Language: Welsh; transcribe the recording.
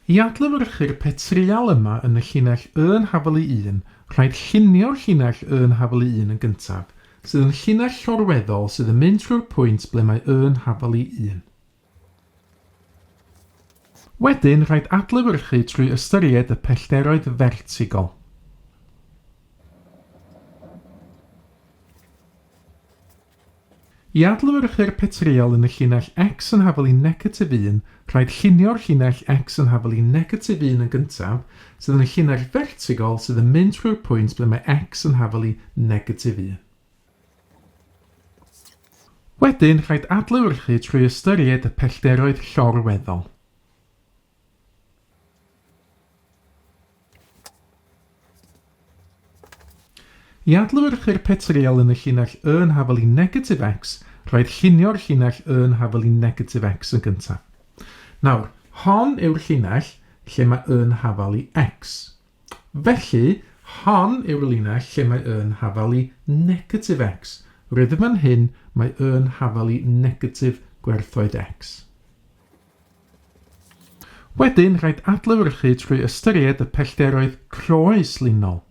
I adlewyrchu'r petryal yma yn y llinell y yn hafal i 1, rhaid llunio'r llinell y yn hafal i 1 yn gyntaf, sydd yn llinell llorweddol sydd yn mynd trwy'r pwynt ble mae y yn hafal i 1. Wedyn, rhaid adlewyrchu trwy ystyried y pellteroedd fertigol. I adlewyrchu'r petryal yn y llinell x yn hafal i negatif 1, rhaid llunio'r llinell x yn hafal i negatif 1 yn gyntaf, sydd yn y llinell fertigol sydd yn mynd trwy'r pwynt ble mae x yn hafal i negatif 1. Wedyn, rhaid adlewyrchu trwy ystyried y pellteroedd llorweddol. I adlewyrchu'r petryal yn y llinell y yn hafal i negatif x, rhaid llunio'r llinell y yn hafal i negatif x yn gyntaf. Nawr, hon yw'r llinell lle mae y yn hafal i x. Felly, hon yw'r linell lle mae y yn hafal i negatif x. Rydym fan hyn, mae y yn hafal i negatif gwerthoedd x. Wedyn, rhaid adlewyrchu trwy ystyried y pellteroedd croeslinol.